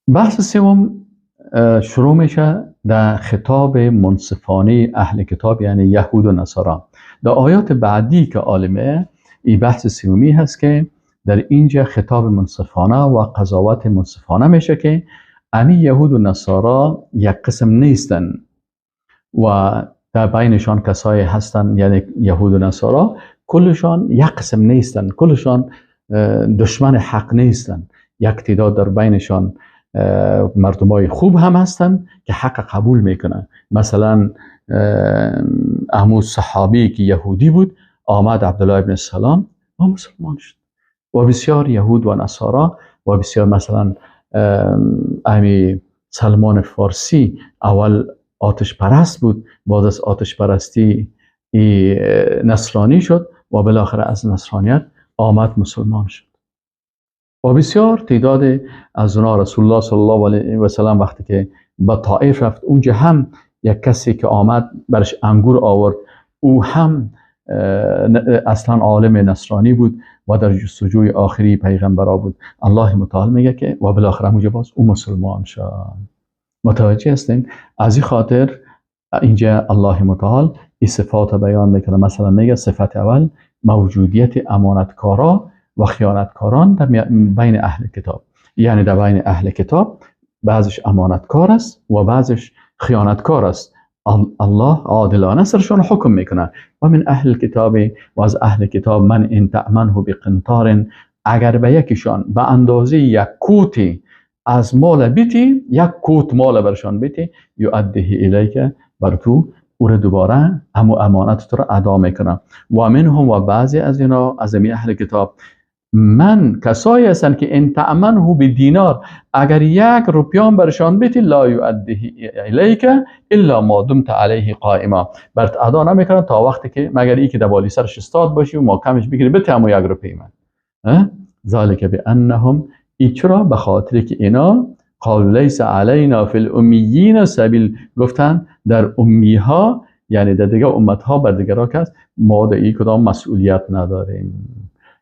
بحث سوم شروع میشه در خطاب منصفانه اهل کتاب، یعنی یهود و نصارا. در آیات بعدی که عالمه این بحث سومی هست که در اینجا خطاب منصفانه و قضاوت منصفانه میشه که امی یهود و نصارا یک قسم نیستن و در بینشان کسایی هستن، یعنی یهود و نصارا کلشان یک قسم نیستن، کلشان دشمن حق نیستن. یک تعداد در بینشان مردمای خوب هم هستن که حق قبول میکنن. مثلا امو صحابی که یهودی بود آمد عبدالله ابن السلام و مسلمان شد و بسیار یهود و نصارا و بسیار مثلا امی سلمان فارسی اول آتش پرست بود، بعد از آتش پرستی نصرانی شد و بالاخره از نصرانیت آمد مسلمان شد. و بسیار تعداد از اونا رسول الله صلی الله علیه و سلم وقتی که به طائف رفت، اونجا هم یک کسی که آمد برش انگور آورد، او هم اصلا عالم نصرانی بود و در جستجوی آخری پیغمبرا بود. الله متعال میگه که و بالاخره اونجا باز او مسلمان شد. متوجه هستین؟ از این خاطر اینجا الله متعال این صفات بیان میکنه. مثلا میگه صفت اول موجودیت امانتکارا و خیانتکاران در بین اهل کتاب، یعنی در بین اهل کتاب بعضش امانتکار است و بعضش خیانتکار است. الله عادلانه سرشان حکم میکنه. و من اهل کتاب، و از اهل کتاب من ان تأمنه بقنطار، اگر به یکیشان به اندازه یک کوتی از مال بیتی، یک کوت مال برشان بیتی، یؤده الیک، بر تو او را دوباره امو امانت تو را ادا میکنه. و منهم، و بعضی از اینا از امی اهل کتاب، من کسایی هستند که ان تأمنه بدینار، اگر یک روپیان برشان بیتی، لا یؤده الیک الا ما دمت علیه قائما، برات ادا نمیکنه تا وقتی که مگر ای که دوالی سرش استاد باشی و ما کمش بگیری بته امو یک روپی من. ذالک بانهم، ای چرا؟ به خاطر که اینا قالوا لیس علینا فی الامیین سبیل، گفتن در امی ها، یعنی در دیگه امت ها بر دیگرها کس ما در ای کدام مسئولیت نداریم.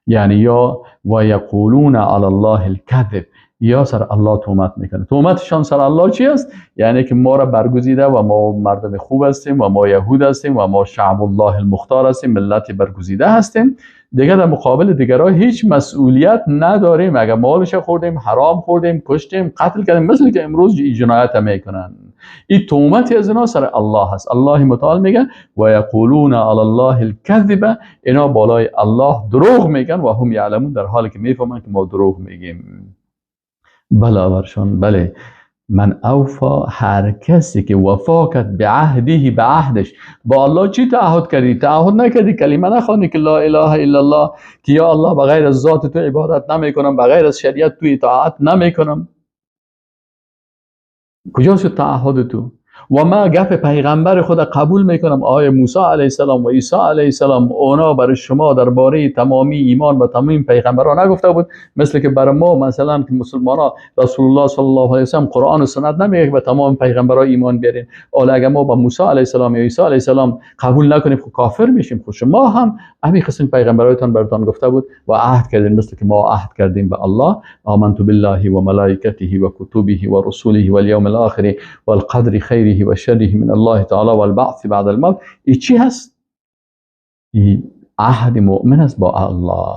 یعنی یا و یقولون علی الله الکذب، یا سر الله تهمت میکنه. تهمتشان سر الله چی است؟ یعنی که ما را برگزیده و ما مردم خوب هستیم و ما یهود هستیم و ما شعب الله المختار هستیم، ملت برگزیده هستیم، دیگه در مقابل دیگرها هیچ مسئولیت نداریم. اگر مالش خوردیم، حرام خوردیم، کشتیم، قتل کردیم، مثل که امروز جنایت میکنن، این تهمت از اینا سر الله هست. الله متعال میگه و یقولون علی الله الکذب، اینا بالای الله دروغ میگن و هم یعلمون، در حالی که میفهمن که ما دروغ میگیم. بلا برشان، بله، من اوفا، هر کسی که وفا کرد به عهده، به عهدش با الله. چی تعهد کردی؟ تعهد نکردی، کلمه نخوانی که لا اله الا الله، که یا الله بغیر از ذات تو عبادت نمیکنم، بغیر از شریعت تو اطاعت نمیکنم. کجا شد تعهد تو؟ و ما گپ پیغمبر خود قبول میکنم، آیه موسی علیه السلام و عیسی علیه السلام، اونا برای شما درباره تمامی ایمان و تمام پیغمبران نگفته بود، مثل که برای ما مثلا که مسلمان ها رسول الله صلی الله علیه و سلم قرآن و سنت نمیگه که به تمام پیغمبران ایمان بیارین. حالا اگر ما با موسی علیه السلام یا عیسی علیه السلام قبول نکنیم خب کافر میشیم. خب شما هم همین قسم پیغمبرایتان براتان گفته بود و عهد کردین، مثل که ما عهد کردیم به الله، آمنت بالله و ملائکته و کتبه و رسوله و الیوم الاخر والقدر خیره و شره من الله تعالی والبعث بعد الموت. ای چی هست؟ ای عهد مؤمن است با الله.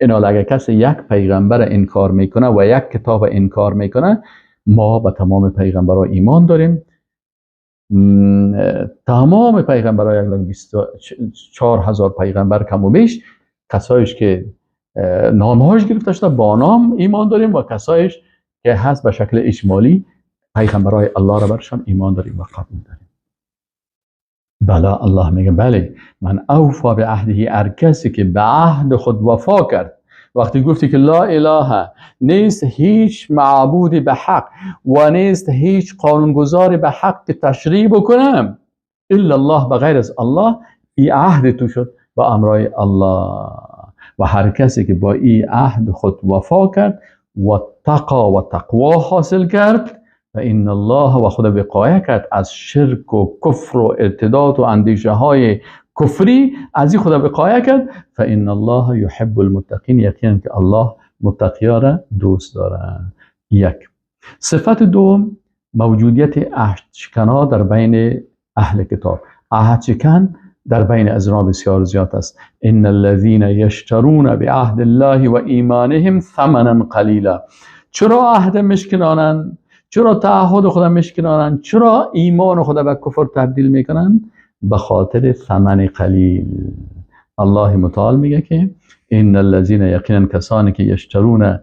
اینا اگر کسی یک پیغمبر انکار میکنه و یک کتاب انکار میکنه، ما به تمام پیغمبرها ایمان داریم. تمام پیغمبرها، 124,000 پیغمبر کم و بیش، کسایش که نامهاش گرفته شده با نام ایمان داریم و کسایش که هست به شکل اجمالی پیغمبرای الله را برشان ایمان داریم و قبول داریم. بلا الله میگه بله، من اوفا به عهده، هر کسی که به عهد خود وفا کرد. وقتی گفتی که لا اله، نیست هیچ معبودی به حق و نیست هیچ قانونگذاری به حق که تشریع بکنم الا الله، به غیر از الله، ای عهد تو شد با امرای الله. و هر کسی که با ای عهد خود وفا کرد و تقا و تقوا حاصل کرد، و ان الله، و خود وقایه کرد از شرک و کفر و ارتداد و اندیشه های کفری، از این خود وقایه کرد، فان الله یحب المتقین، یقینا که الله متقیا را دوست داره. یک صفت دوم موجودیت عهدشکن‌ها در بین اهل کتاب. عهدشکن در بین از اینا بسیار زیاد است. ان الذين یشترون بعهد الله و ایمانهم ثمنا قلیلا. چرا عهد مشکنانند؟ چرا تعهد خود مشکنانند؟ چرا ایمان خود به کفر تبدیل میکنند؟ به خاطر ثمن قلیل. الله متعال میگه که ان الذين، یقینا کسانی که یشترون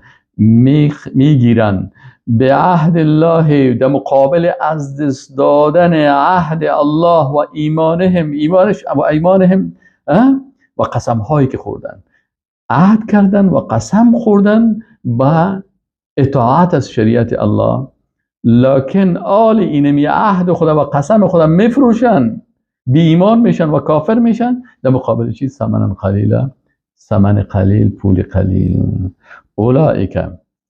میگیرند به عهد الله، در مقابل از دست دادن عهد الله و ایمانهم، ایمانش و ایمانهم و قسم هایی که خوردن، عهد کردن و قسم خوردن با اطاعت از شریعت الله، لکن آل اینمی عهد خدا و قسم خدا میفروشن، بی ایمان میشن و کافر میشن، در مقابل چیز ثمن قلیلا، ثمن قلیل، پول قلیل. اولئک،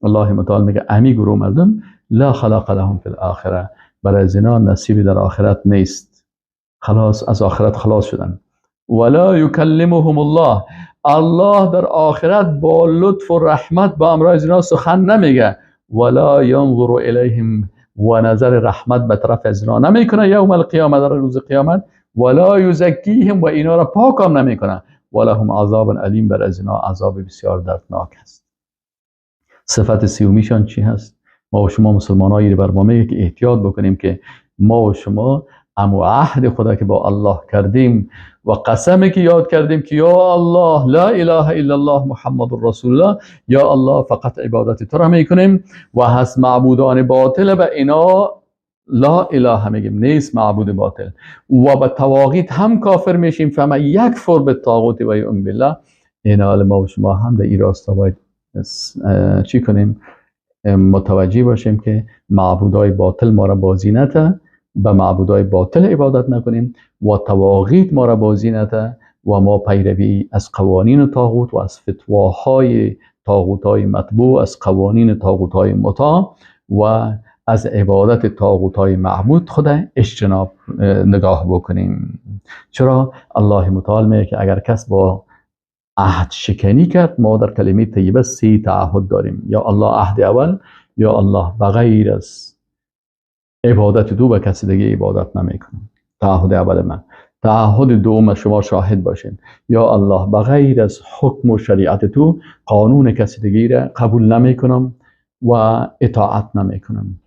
الله متعال میگه امی گروه مردم لا خلاق لهم فی الاخره، برای زنا نصیبی در آخرت نیست، خلاص از آخرت خلاص شدن. ولا یکلمهم الله، الله در آخرت با لطف و رحمت با امرای زنا سخن نمیگه. ولا ینظر الیهم، و نظر رحمت به طرف زنا نمیکنه یوم القیامه، در روز قیامت. ولا یزکیهم، و اینا را پاک هم نمیکنه. ولهم عذاب علیم، بر از اینا عذاب بسیار دردناک است. صفت سیومیشان چی هست؟ ما و شما مسلمانایی بر ما میگه که احتیاط بکنیم که ما و شما امو عهد خدا که با الله کردیم و قسمی که یاد کردیم که یا الله لا اله الا الله محمد رسول الله، یا الله فقط عبادت تو را میکنیم و هست معبودان باطل به اینا لا اله میگیم، نیست معبود باطل، و به طواغیت هم کافر میشیم. فما یکفر بالطاغوت و یؤمن بالله. اینا ما و شما هم در این راستا باید چی کنیم؟ متوجه باشیم که معبودای باطل ما را بازی نده، به معبودای باطل عبادت نکنیم و طواغیت ما را بازی نده و ما پیروی از قوانین طاغوت و از فتواهای طاغوت‌های مطبوع، از قوانین طاغوت‌های مطاع و از عبادت طاغوت‌های معبود خود اجتناب نگاه بکنیم. چرا؟ الله متعال میگه که اگر کس با عهد شکنی کرد، ما در کلمه طیبه 3 تعهد داریم: یا الله عهد اول، یا الله بغیر از عبادت دو به کسی دیگه عبادت نمیکنم، تعهد اول من. تعهد دوم شما شاهد باشین، یا الله بغیر از حکم و شریعت تو قانون کسی دیگه را قبول نمیکنم و اطاعت نمیکنم،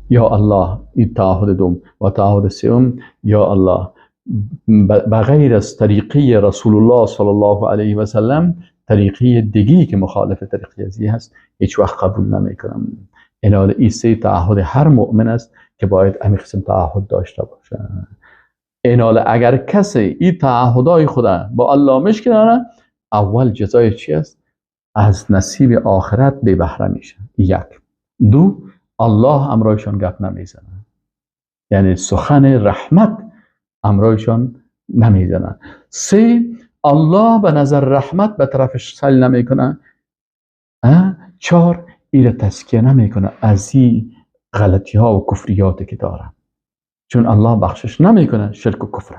یا الله. این تعهد دوم. و تعهد سوم، یا الله بغیر از طریقی رسول الله صلی الله علیه و سلم طریقی دیگی که مخالف طریقی ازی هست هیچ وقت قبول نمیکنم. این 3 تعهد هر مؤمن است که باید همین قسم تعهد داشته باشه. اینال اگر کسی این تعهدهای خدا با الله مشکنه، اول جزای چی است؟ از نصیب آخرت بی بهره میشه. 1. 2، الله امرایشان گپ نمیزنه، یعنی سخن رحمت امرایشان نمیزنه. 3، الله به نظر رحمت به طرفش سل نمیکنه. 4، ایره تزکیه نمیکنه از این غلطی ها و کفریاتی که داره، چون الله بخشش نمیکنه شرک و کفر.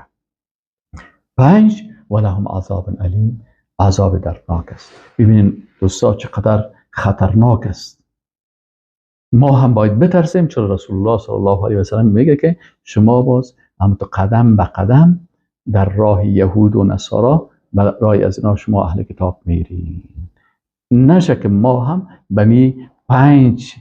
5، ولهم عذاب علیم، عذاب دردناک است. ببینین دوستا چقدر خطرناک است. ما هم باید بترسیم، چون رسول الله صلی الله علیه و سلم میگه که شما باز هم تو قدم به قدم در راه یهود و نصارا و راه از اینا شما اهل کتاب میرین. نشه که ما هم به می 5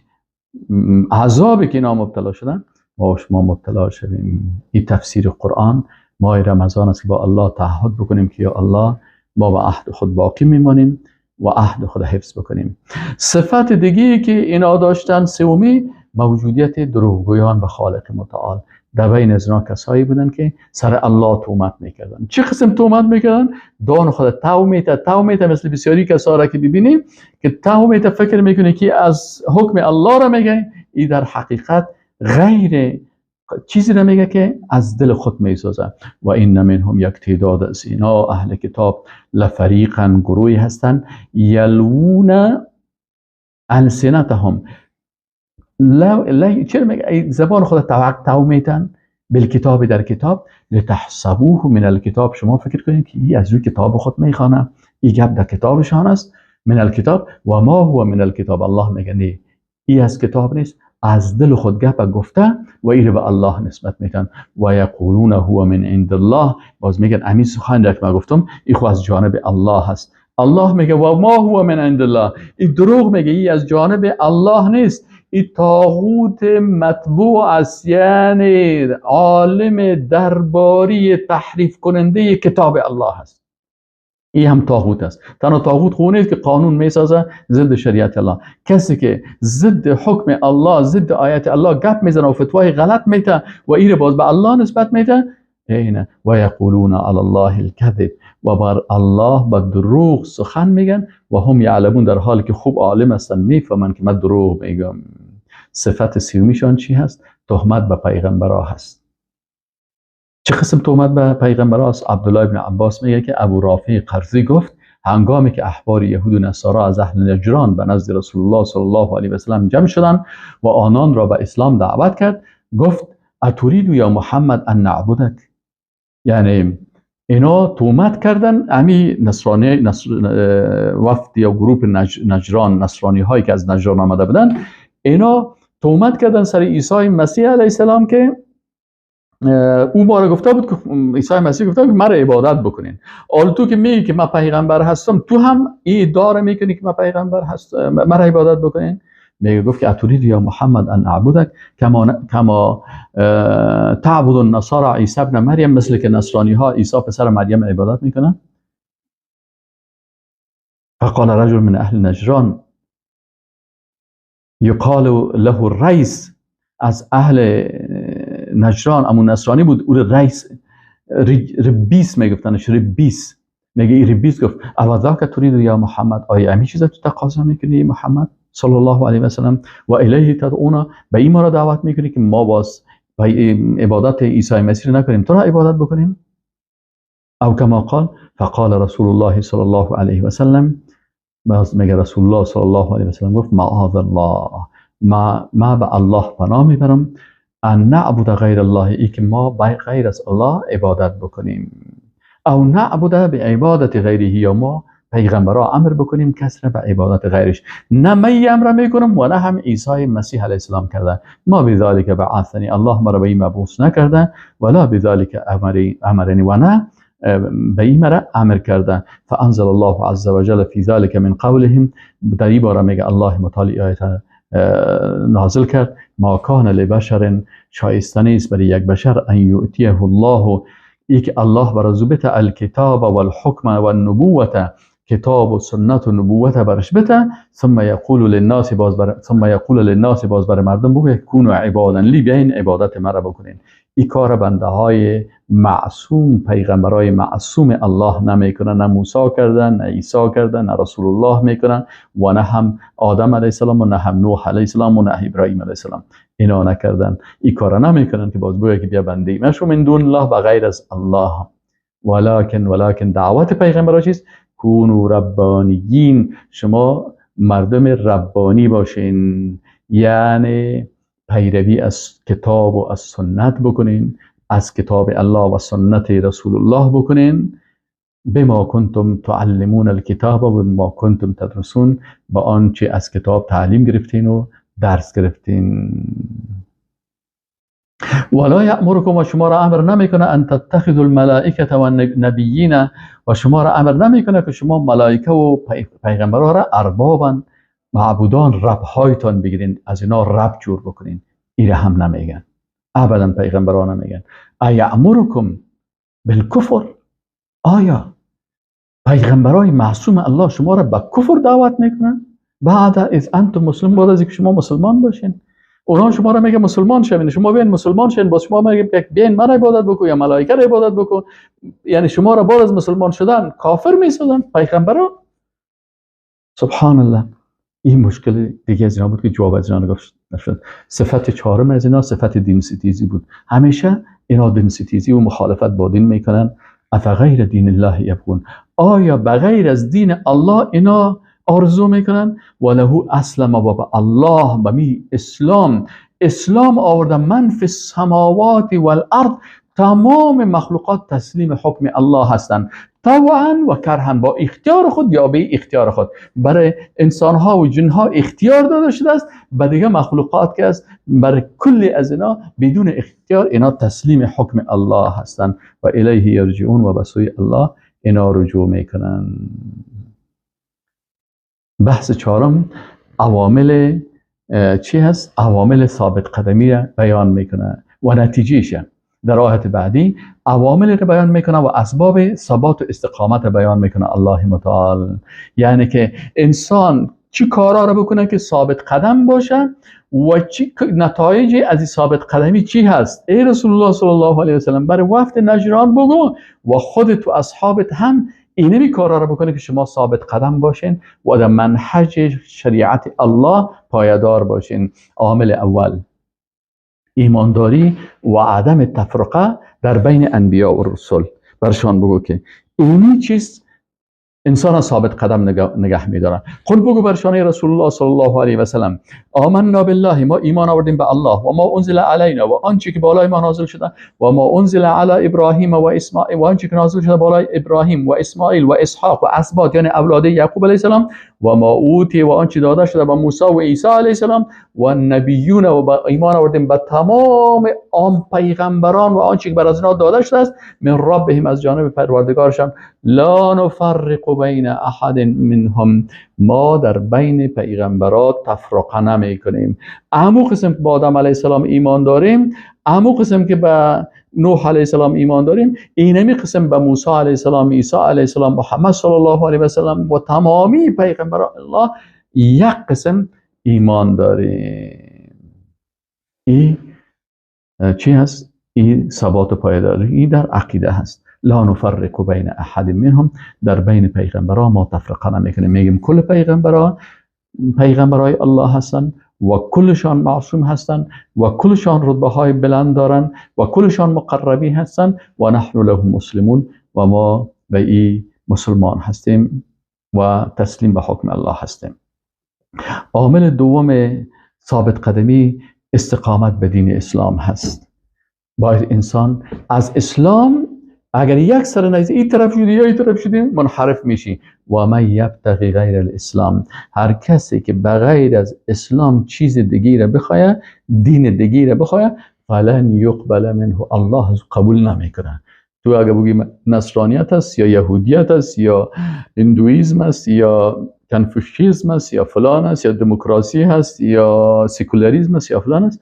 عذابی که اینا مبتلا شدن ما شما مبتلا شویم. این تفسیر قرآن ماه رمضان است که با الله تعهد بکنیم که یا الله ما با عهد خود باقی میمانیم و عهد خود حفظ بکنیم. صفت دیگه که اینا داشتن، سومی، موجودیت دروغگویان به خالق متعال. در بین از اینا کسایی بودن که سر الله تهمت میکردن. چه قسم تهمت میکردن؟ دان خود تو میته، مثل بسیاری کسا را که ببینیم که تو میته، فکر میکنه که از حکم الله را میگه، این در حقیقت غیر چیزی را میگه که از دل خود میسازه. و این منهم، یک تعداد از اینا اهل کتاب، لفریقا، گروهی هستند، یلوون السنتهم، چرا میگه زبان خود تو میتن بالکتاب، در کتاب، لتحسبوه من الکتاب، شما فکر کنید که این از روی کتاب خود میخوانه، این گپ در کتابشان است، من الکتاب و ما هو من الکتاب. الله میگه نه، این از کتاب نیست، از دل خود گپ گفته و ایره به الله نسبت میتن. و یقولون هو من عند الله، باز میگن امین سخن را که من گفتم ای خو از جانب الله هست. الله میگه و ما هو من عند الله، این دروغ میگه، ای از جانب الله نیست، این طاغوت مطبوع است، یعنی عالم درباری تحریف کننده کتاب الله است. این هم طاغوت است. تنها طاغوت خو نیست که قانون میسازه ضد شریعت الله. کسی که ضد حکم الله، ضد آیت الله گپ میزنه و فتوای غلط میته و ایره باز به الله نسبت میده، اینه و یقولون علی الله الكذب، و بر الله با دروغ سخن میگن و هم یعلمون، در حالی که خوب عالم هستن میفهمن که من دروغ میگم. صفت سیومیشان چی هست؟ تهمت به پیغمبرا هست. چه قسم تهمت به پیغمبرا است؟ عبدالله ابن عباس میگه که ابو رافع قرضی گفت هنگامی که احبار یهود و نصارا از اهل نجران به نزد رسول الله صلی الله علیه و سلم جمع شدند و آنان را به اسلام دعوت کرد، گفت اترید یا محمد ان نعبدک؟ یعنی اینا تهمت کردن امی نصرانی وفد یا گروه نجران، نصرانی هایی که از نجران آمده بودن، اینا تهمت کردن سر عیسی مسیح علیه السلام که او ما را گفته بود که عیسی مسیح گفته بود که مرا عبادت بکنین. حالا تو که میگی که من پیغمبر هستم، تو هم این داره میکنی که من پیغمبر هستم، مرا عبادت بکنین. میگه گفت که اترید یا محمد ان اعبدک کما تعبد النصارى عیسی ابن مریم، مثل که نصرانی ها عیسی پسر مریم عبادت میکنن. فقال رجل من اهل نجران یقال له الریس، از اهل نجران امون نصرانی بود، او ریس ربیس میگفتنش، ربیس. میگه ای ربیس گفت اوذاک ترید یا محمد، آیا امی چیزا تو تقاضا میکنی محمد صلی الله علیه و سلم؟ و الیه تدعونا، به این ما را دعوت میکنی که ما باز عبادت عیسی مسیح نکنیم، تو را عبادت بکنیم؟ او کما قال فقال رسول الله صلی الله علیه و سلم، باز میگه رسول الله صلی الله علیه و سلم گفت معاذ الله، ما به الله پناه میبرم ان نعبد غیر الله، ای که ما غیر از الله عبادت بکنیم، او نعبد به عبادت غیره، یا ما پیغمبرا امر بکنیم کس را به عبادت غیرش. نه من امر میکنم و نه هم عیسی مسیح علیه السلام کرده. ما بذلک بعثنی، الله مرا به این مبعوث نکرده، ولا بذلک امرنی، و نه به این مرا امر کرده. فانزل الله عز وجل فی ذلک من قولهم، در این باره میگه الله متعالی آیت نازل کرد ما کان لبشر، شایسته نیست برای یک بشر، ان یؤتیه الله، ای که الله بر او بته الکتاب والحکم والنبوة، کتاب و سنت و نبوت برش بته، ثم یقول للناس، باز بر ثم یقول للناس، باز بر مردم بگه کونوا عبادا لی، بیاین عبادت مرا بکنین. این کار بنده های معصوم، پیغمبرای معصوم الله نمیکنن، نه موسی کردن، نه عیسی کردن، نه رسول الله میکنن، و نه هم آدم علیه السلام و نه هم نوح علیه السلام و نه ابراهیم علیه السلام. اینا نکردن، این کار نمیکنن که باز بگه که بیا بنده مشو من دون الله و غیر از الله. ولکن دعوت پیغمبرا چیست؟ کونوا ربانیین، شما مردم ربانی باشین، یعنی پیروی از کتاب و از سنت بکنین، از کتاب الله و سنت رسول الله بکنین. بما کنتم تعلمون الکتاب و بما کنتم تدرسون، با آنچه از کتاب تعلیم گرفتین و درس گرفتین. ولا یأمرکم، و شما را امر نمیکنه ان تتخذوا الملائکه و النبیین، و شما را امر نمیکنه که شما ملائکه و پیغمبرها را اربابا، معبودان، ربهایتان بگیرین، از اینا رب جور بکنین. ایره هم نمیگن، ابدا پیغمبران نمیگن. ایأمرکم بالکفر، آیا پیغمبرای معصوم الله شما را به کفر دعوت میکنن؟ بعد از انتم مسلم، بعد از اینکه شما مسلمان باشین. اونا شما را میگه مسلمان شوین، شما بیاین مسلمان شین، باز شما میگه بیاین مرا عبادت بکن یا ملائکه را عبادت بکن. یعنی شما را بعد از مسلمان شدن کافر میسازن پیغمبرا. سبحان الله. این مشکل دیگه از اینا بود که جواب از اینا نشد. صفت چهارم از اینا صفت دین ستیزی بود. همیشه اینا دین ستیزی و مخالفت با دین میکنن. افغیر دین الله یبغون، آیا بغیر از دین الله اینا آرزو میکنن؟ وله اسلم، و به الله، به می اسلام، اسلام آورده، من فی السماوات والارض، تمام مخلوقات تسلیم حکم الله هستند، طوعا و کرها، با اختیار خود یا به اختیار خود. برای انسان ها و جن ها اختیار داده شده است، به دیگه مخلوقات که است برای کل از اینا بدون اختیار اینا تسلیم حکم الله هستند. و الیه یرجعون، و به سوی الله اینا رجوع میکنن. بحث چهارم عوامل چی هست؟ عوامل ثابت قدمی را بیان میکنه و نتیجهش. در آیت بعدی عوامل را بیان میکنه و اسباب ثبات و استقامت را بیان میکنه الله متعال. یعنی که انسان چی کارا را بکنه که ثابت قدم باشه و چی نتایج از این ثابت قدمی چی هست. ای رسول الله صلی الله علیه و سلم برای وفد نجران بگو و خودت و اصحابت هم اینمی کارا را بکنه که شما ثابت قدم باشین و در منهج شریعت الله پایدار باشین. عامل اول ایمانداری و عدم تفرقه در بین انبیا و رسول. برشان بگو که اینی چیز انسان ثابت قدم نگه میداره. قل بگو برشان رسول الله صلی الله علیه و سلم آمنا بالله، ما ایمان آوردیم به الله، و ما انزل علینا، و آنچه که بالای ما نازل شده، و ما انزل علی ابراهیم و اسماعیل، و آنچه که نازل شده بالای ابراهیم و اسماعیل و اسحاق و اسباط، یعنی اولاد یعقوب علیه السلام، و ما اوتی، و آنچه داده شده به موسی و عیسی علیه السلام، و نبیون، و ایمان آوردیم به تمام آن پیغمبران و آنچه که بر از اینا داده شده است، من ربهم، از جانب پروردگارشان، لا نفرق بین احد منهم، ما در بین پیغمبرات تفرقه نمی کنیم. امو قسم که به آدم علیه السلام ایمان داریم، امو قسم که به نوح علیه السلام ایمان داریم، اینمی قسم به موسی علیه السلام، عیسی علیه السلام، محمد صلی الله علیه و سلم و تمامی پیغمبران الله یک قسم ایمان داریم. این چی هست؟ این ثبات و پایداری، این در عقیده هست. لا نفرق بین احد منهم، در بین پیغمبران ما تفرقه نمیکنیم. میگیم کل پیغمبران پیغمبرای الله هستند و کلشان معصوم هستند و کلشان رتبه های بلند دارند و کلشان مقربی هستند و نحن له مسلمون، و ما به ای مسلمان هستیم و تسلیم به حکم الله هستیم. عامل دوم ثابت قدمی استقامت به دین اسلام هست. باید انسان از اسلام اگر یک سر نیزه این طرف شدی یا این طرف شدی منحرف میشی. و من یبتغی غیر الاسلام، هر کسی که بغیر از اسلام چیز دیگه را بخواه، دین دیگه را بخواه، فلن یقبل منه، الله قبول نمیکنه. تو اگر بگی نصرانیت است یا یهودیت است یا هندویزم است یا کنفوشیزم است یا فلان است یا دموکراسی هست یا سکولاریسم است یا فلان است،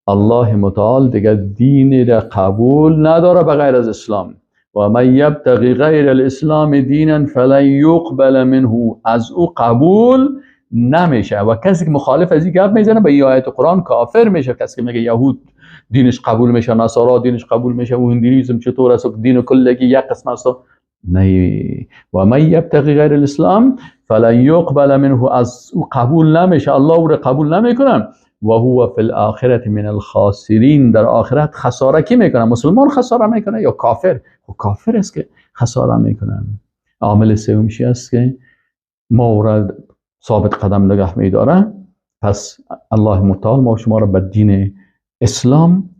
الله متعال دیگه دین را قبول نداره بغیر از اسلام. و من یبتغی غیر الاسلام دینا فلن یقبل منه، از او قبول نمیشه. و کسی که مخالف از این گپ میزنه به آیت قرآن کافر میشه. کسی که میگه یهود دینش قبول میشه، نصارا دینش قبول میشه و هندویسم چطور است، دین کلگی یک قسم است، نه. و من یبتغی غیر الاسلام فلن یقبل منه، از او قبول نمیشه، الله او را قبول نمیکنه. و هو فی الاخرة من الخاسرین، در آخرت خساره کی میکنه؟ مسلمان خساره میکنه یا کافر؟ و کافر است که خساره میکنه. عامل سوم چی است که مورد ثابت قدم نگه میداره؟ پس الله متعال ما شما را به دین اسلام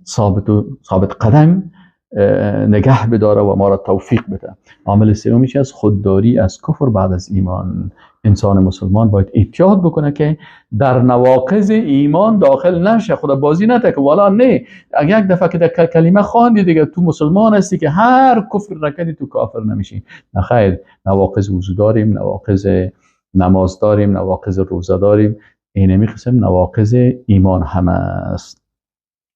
ثابت قدم نگه بداره و ما را توفیق بده. عامل سوم چی است؟ خودداری از کفر بعد از ایمان. انسان مسلمان باید احتیاط بکنه که در نواقض ایمان داخل نشه، خدا بازی نته که والا نه، اگه یک دفعه که در کلمه خواندی دیگه تو مسلمان هستی که هر کفر رکدی تو کافر نمیشی. نه خیر، نواقض وضو داریم، نواقض نماز داریم، نواقض روزه داریم، اینمی قسم نواقض ایمان هم است.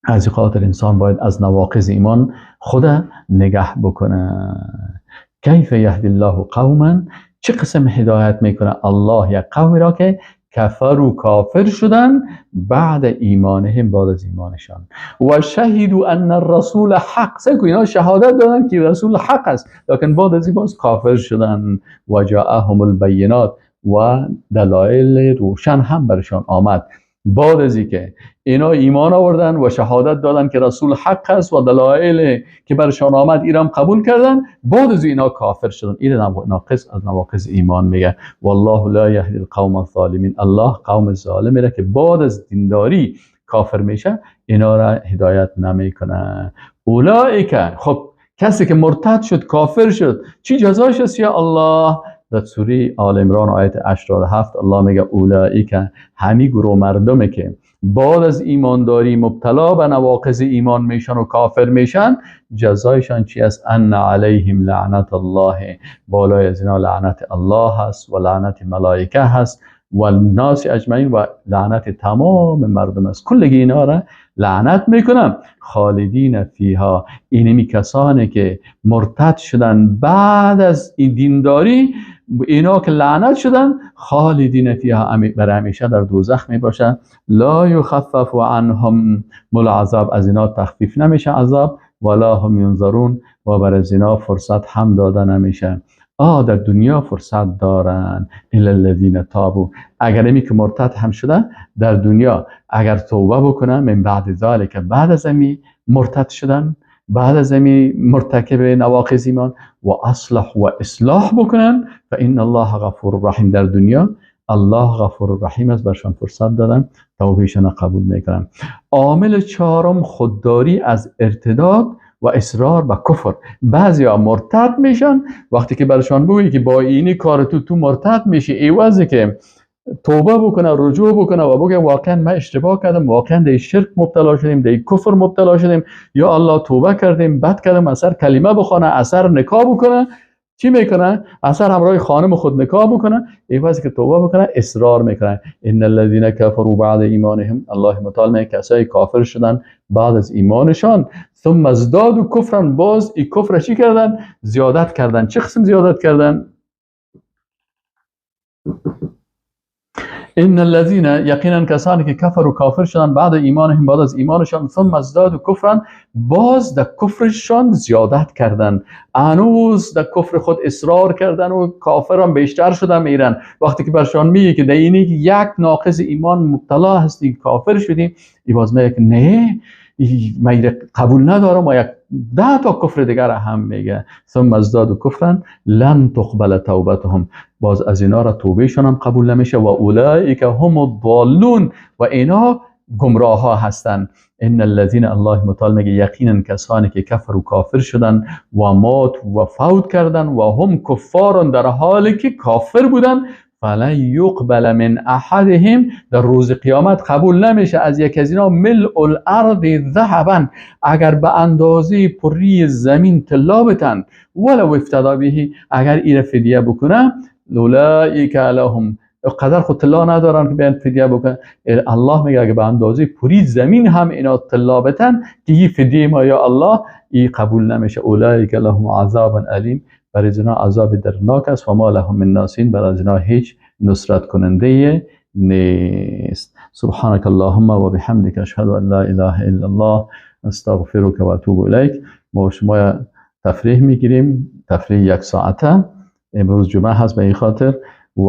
از خاطر انسان باید از نواقض ایمان خدا نگه بکنه. کیف یهدی الله قوما، چه قسم هدایت میکنه الله یک قومی را که کفرو کافر شدن بعد ایمانهم، بعد از ایمانشان، و شهدوا ان الرسول حق، سکو اینا شهادت دادن که رسول حق است، لکن بعد از این باز کافر شدن. و جاءهم البینات، و دلایل روشن هم برشان آمد. بعد از اینکه اینا ایمان آوردن و شهادت دادن که رسول حق است و دلایل که برشان آمد ایران قبول کردن، بعد از اینا کافر شدن. این ناقص از نواقص ایمان میگه. والله لا یهدی القوم الظالمین، الله قوم ظالمی را که بعد از دینداری کافر میشه، اینا را هدایت نمیکنه. اولئک، خب کسی که مرتد شد، کافر شد، چی جزاش است یا الله؟ در سوره آل عمران آیت 87 الله میگه اولئک، همی گروه مردمه که بعد از ایمانداری مبتلا به نواقض ایمان میشن و کافر میشن، جزایشان چی است؟ ان علیهم لعنت الله، بالای از اینا لعنت الله هست و لعنت ملائکه هست و الناس اجمعین و لعنت تمام مردم است. کلگی اینا را لعنت میکنم. خالدین فیها، اینمی کسانی که مرتد شدن بعد از این دینداری، اینا که لعنت شدن، خالدین فیها، برای همیشه در دوزخ میباشن. لا یخفف عنهم العذاب، از اینا تخفیف نمیشه عذاب، ولا هم ینظرون، و بر از اینا فرصت هم داده نمیشه. در دنیا فرصت دارن. الا الذین تابوا، اگر امی که مرتد هم شده در دنیا اگر توبه بکنن، من بعد ذالک، بعد از امی مرتد شدن، بعد از امی مرتکب نواقض ایمان، و اصلح و اصلاح بکنن، فان الله غفور رحیم، در دنیا الله غفور رحیم است، برشان فرصت دادن، توبهشان قبول میکنن. عامل چهارم، خودداری از ارتداد و اصرار به کفر. بعضیا مرتد میشن، وقتی که برشان بگویی که با اینی کار تو مرتد میشی، عوضی که توبه بکنه، رجوع بکنه و بگه واقعا من اشتباه کردم، واقعا در شرک مبتلا شدیم، در کفر مبتلا شدیم، یا الله توبه کردیم، بد کردم، اثر کلمه بخونه، اثر نکاح بکنه، چی میکنه؟ اثر همراه خانم خود نکاح بکنه، عوضی که توبه بکنه اصرار میکنه. ان الذين كفروا بعد ایمانهم، الله متعال میگه کسایی کافر شدن بعد از ایمانشان، ثم ازدادوا کفرا، باز این کفر چی کردن؟ زیادت کردن. چه قسم زیادت کردن؟ ان الذين، یقینا کسانی که کفروا، کافر شدن بعد ایمانهم، بعد از ایمانشان، ثم ازدادوا کفرا، باز در کفرشان زیادت کردن، هنوز در کفر خود اصرار کردن و کافران بیشتر شدن میرن. وقتی که برشان میگه که در اینی یک ناقض ایمان مبتلا هستی، کافر شدی، ای باز میگه که نه، من قبول ندارم، و یک 10 تا کفر دیگر هم میگه. ثم ازدادوا کفرا لن تقبل توبتهم، باز از اینا را توبهشان هم قبول نمیشه. و اولئک هم الضالون، و اینا گمراه ها هستند. ان الذين، الله متعال میگه یقینا کسانی که کفر و کافر شدن و مات و فوت کردن و هم کفارن، در حالی که کافر بودن، فلن یقبل من احدهم، در روز قیامت قبول نمیشه از یک از اینا ملء الارض ذهبا، اگر به اندازه پری زمین طلا بتن، ولو افتدا به، اگر ایره فدیه بکنه، اولئک لهم، قدر خود طلا ندارن که بیان فدیه بکنن. الله میگه اگر به اندازه پری زمین هم اینا طلا بتن که این فدیه ما یا الله، این قبول نمیشه. اولئک لهم عذاب الیم، برای اینا عذاب دردناک است. و ما لهم من ناصرین، برای اینا هیچ نصرت کننده نیست. سبحانك اللهم و بحمدك اشهد ان لا اله الا الله استغفرك و اتوب الیک. ما شما تفریح میگیریم، تفریح 1 ساعته، امروز جمعه هست به این خاطر، و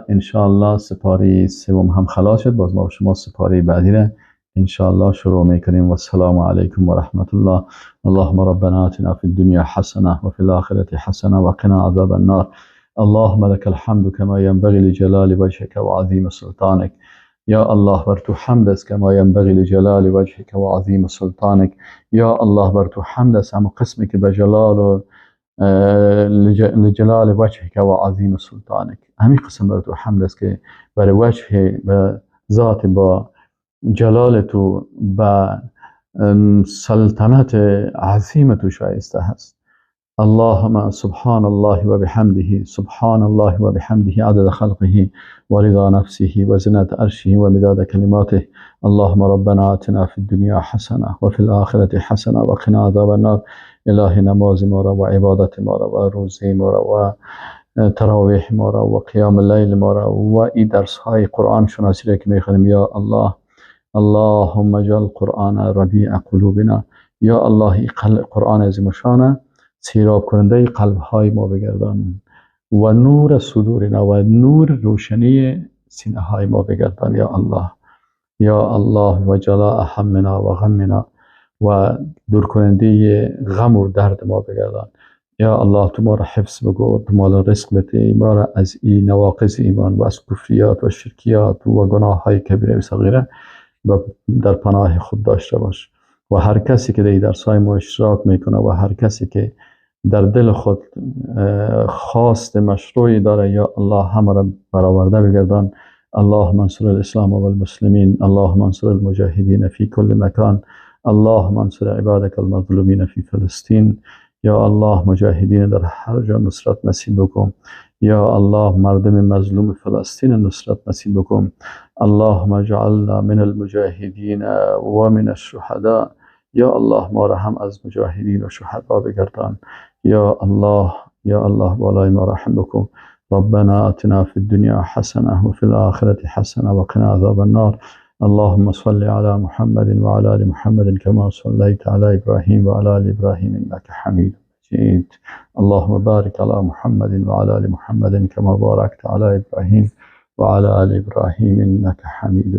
انشاءالله سپاره سوم هم خلاص شد. باز ما شما سپاره بعدی را انشاءالله شروع میکنیم. و السلام علیکم و رحمت الله. اللهم ربنا آتنا فی الدنیا حسنه و فی الاخرة حسنه و قنا عذاب النار. اللهم لك الحمد كما ينبغي لجلال وجهك وعظيم سلطانك. یا الله بر تو حمد است کما ينبغي لجلال وجهك وعظيم سلطانك. یا الله بر تو حمد است همون قسمی که به جلال و لجلال وجهك وعظيم سلطانك، همین قسم بر تو حمد است که بر وجه به ذات با جلال تو به سلطنت عظیم تو شایسته هست. اللهم سبحان الله و بحمده، سبحان الله و بحمده عدد خلقه و رضا نفسه و زنة عرشه و مداد کلماته. اللهم ربنا آتنا فی الدنیا حسنه و فی الآخرة حسنه و قنا عذاب النار. الهی نماز ما را و عبادت ما را و روزه ما را و تراویح ما را و قیام اللیل ما را و این درس های قرآن شناسی را که میخوانیم، یا الله اللهم اجعل قرآن ربیع قلوبنا، یا الله قرآن عظیم الشان سیراب کننده قلب های ما بگردان و نور صدورنا و نور روشنی سینه های ما بگردان، یا الله. یا الله و جلاء همنا و غمنا و دور کننده غم و درد ما بگردان. یا الله تو ما را حفظ بگو، تو ما را رزق بده، ما را از این نواقض ایمان و از کفریات و شرکیات و گناه های کبیره و صغیره در پناه خود داشته باش و هر کسی که در درسای ما اشتراک میکنه و هر کسی که در دل خود خواست مشروعی داره، یا الله همه را برآورده بگردان. اللهم انصر الاسلام والمسلمین، اللهم انصر المجاهدین فی کل مکان، اللهم انصر عبادك المظلومین فی فلسطین. یا الله مجاهدین در هر جا نصرت نصیب بکن. یا الله مردم مظلوم فلسطین نصرت نصیب بکن. اللهم اجعلنا من المجاهدین و من الشهداء. یا الله ما را هم از مجاهدین و شهدا بگردان. یا الله، یا الله بالای ما رحم بکن. ربنا آتنا في الدنيا حسنة وفي الآخرة حسنة وقنا عذاب النار. اللهم صل على محمد وعلى آل محمد كما صليت على إبراهيم وعلى آل إبراهيم إنك حميد مجيد. اللهم بارك على محمد وعلى آل محمد كما باركت على إبراهيم وعلى آل إبراهيم إنك حميد.